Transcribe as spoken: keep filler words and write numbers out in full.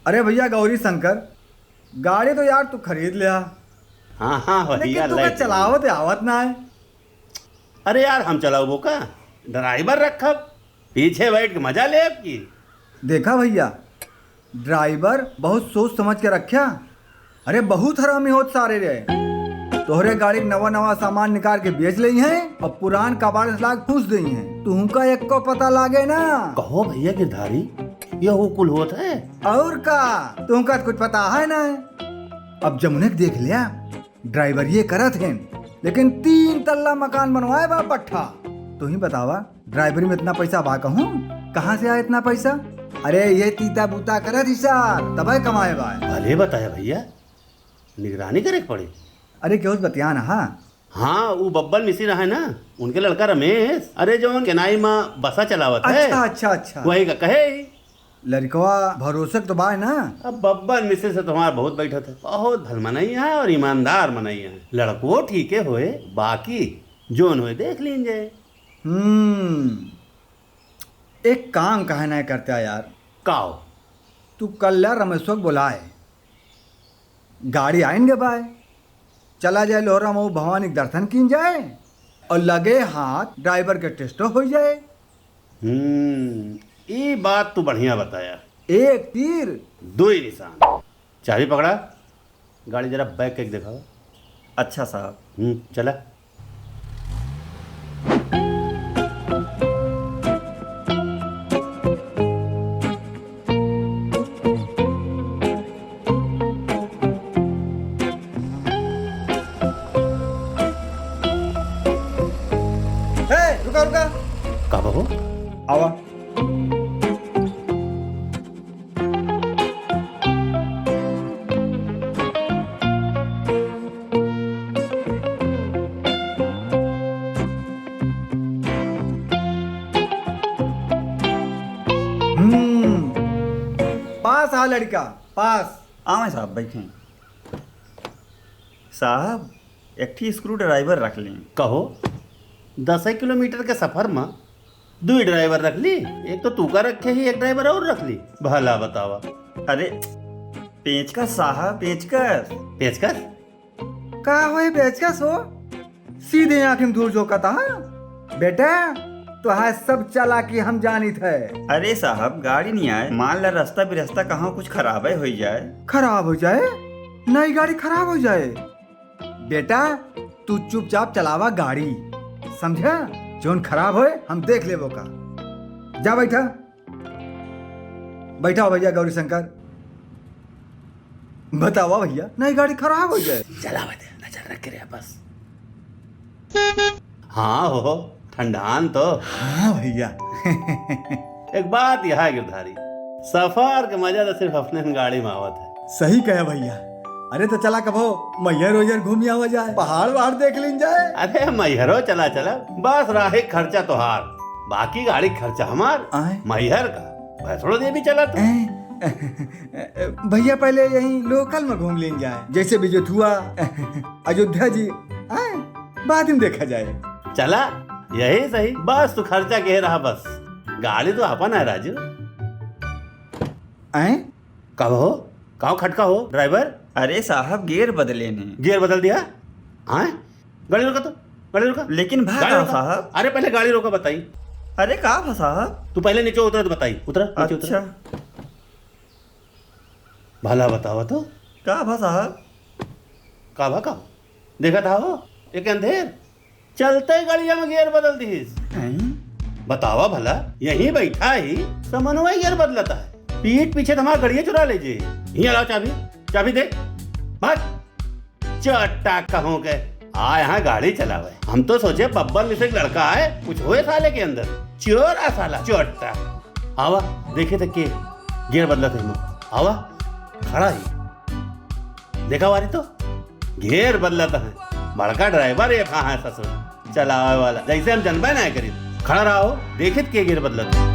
अरे भइया गौरी शंकर, गाड़ी तो यार तू खरीद लिया, हाँ, हाँ, भइया, लेकिन तू ले का चलावत आवत ना है। अरे यार, हम चलाउबो का? ड्राइवर रखब, पीछे बैठ के मजा लेब की। देखा भइया, ड्राइवर बहुत सोच समझ के रख्या। अरे बहुत हरामी होत सारे रे। तोहरे गाड़ी के नवा नवा सामान निकाल के बेच लेइहैं और पुरान कबाड़ से लाके फूस देइहैं। तुहका एक्को पता लागे ना। कहो भइया गिरधारी, यहू कुल होत है? और का, तुहका तो कुछ पता है ना। अब जमुने के देख लिया, ड्राइवरिये करत हैं, लेकिन तीन तल्ला मकान बनवाए बा पट्ठा। तू ही बतावा, ड्राइवरी में इतना पैसा बा कहूँ? कहाँ से आए इतना पैसा? अरे ये तीता बूता करत ही सार, तबे कमाए बा। भले बताया भइया, निगरानी करे के पड़े। अरे केहू से बतिया ना, हाँ? हाँ, उ बब्बन मिसिर है ना, उनके लड़का रमेश, अरे जौन केनाई मा बसा चलावत है। अच्छा, अच्छा, अच्छा। वही का कहे ही। लड़कवा भरोसे के तो बाय ना? अब बब्बन मिसिर से तुम्हार बहुत बैठत है, बहुत भल मनई है और ईमानदार मनई है। लड़कवो ठीके होए, बाकी जोन होए देख लीन जाए। हम्म, एक काम काहे ना करता यार? काओ? तू कल ला रमेशो के बोलाए, गाड़ी आइन गे बाय, चला जाए लोहरा मऊ भवानी के दर्शन कीन जाए और लगे हाथ ड्राइवर के टेस्टो हो जाए। हम्म, ई बात तू बढ़िया बताया। एक तीर दुई निशान। चाबी पकड़ा, गाड़ी जरा बैक करके दिखाओ। अच्छा साहब। हम्म, चला। ए, रुका, रुका। का बाबू? आवा। हम्म, पास आ लड़का, पास। आवे साहब, बैठे। साहब, एक ठी स्क्रू ड्राइवर रख ली। कहो, दस किलोमीटर के सफर में दुई ड्राइवर रख ली, एक तो तू का रखे ही, एक ड्राइवर और रख ली। भला बतावा। अरे, पेचकस साहब, पेचकस। पेचकस? का होई पेचकस हो? सीधे आँख में धूल झोंकत हा। बेटा, तोहार सब चालाकी हम जानित है। अरे साहब, गाड़ी नहीं आए, मान ला रास्ता बिरास्ता कहाँ कुछ खराबे हो जाए। खराब हो जाए? नई गाड़ी खराब हो जाए? बेटा, तू चुपचाप चलावा गाड़ी, समझा? जौन खराब होए, हम देख लेबो का। जा बैठा। बैठा हो भइया गौरी शंकर। बतावा भइया, नई गाड़ी खराब हो जाए। चलावा दे, नजर रख के रहा बस। हाँ हो, ठंडान तो। हाँ भइया। एक बात यह है गिरधारी, सफर के मजा तो सिर्फ अपने गाड़ी में आवत है। सही कहे भइया। अरे तो चला कभो मैहर ओइहर घूमी आवा जाए, पहाड़ वहाड़ देख लीन जाए। अरे मैहरो चला चला, बस राही खर्चा तोहार, बाकी गाड़ी खर्चा हमार। आए? मैहर का भैंसड़ो देवी चला तू। ए, भइया पहले यहीं लोकल में घूम लीन जाए, जैसे बिजोथुआ, अयोध्या जी, आए? बाद में देखा जाए। चला, यही सही, बस तू खर्चा के रहा बस, गाड़ी तो अपन है राजू। आए? का हो? काव खटका हो ड्राइवर? अरे साहब, गियर बदले ने। गियर बदल दिया? हाँ? गाड़ी रोका तो, गाड़ी रोका। लेकिन भा गाड़ी का रोका। साहब? अरे पहले गाड़ी रोका बताई। अरे का भा साहब? तू पहले नीचे उतरा तो बताई। उतरा, नीचे उतरा। अच्छा। भला बतावा तो। का भा साहब? का भा का? देखा था हो, एक अंधेर। चलते गड़िया में गियर बदल दीस। हैं? बतावा भला, यहीं बैठा ही समनवा गियर बदलता है। पीठ पीछे तो हमारा गड़िया चुरा ले जे। हियाँ लाओ चाबी, चाबी दे। भाग। चट्टा कहूँ के। आ यहाँ गाड़ी चलावे। हम तो सोचे बब्बर मिश्र के लड़का आए, कुछ होए साले के अंदर। चोर आ साला, चट्टा। आवा, देखे तो के गियर बदलत है। आवा, खड़ा ही। देखा वारी तो, गियर बदलत है। बड़का ड्राइवर ये कहाँ है ससुर? चलावे वाला। जैसे हम जनबे ना करी। खड़ा रहा हो, देखित के गियर बदलत है।